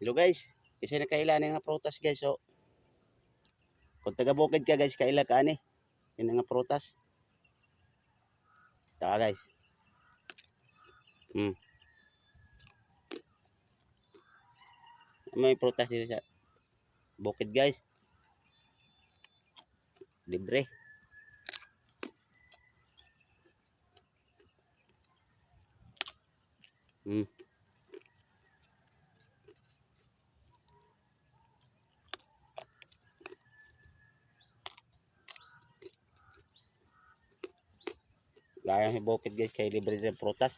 Hello guys, isa na kaila ni nga prutas, guys. So, kung taga bukid ka, guys, kaila ka ani. Yan nga prutas. Taka, guys. May prutas dito sa bukid, guys. Libre. Gaya sa bukid, guys, kay libre din prutas.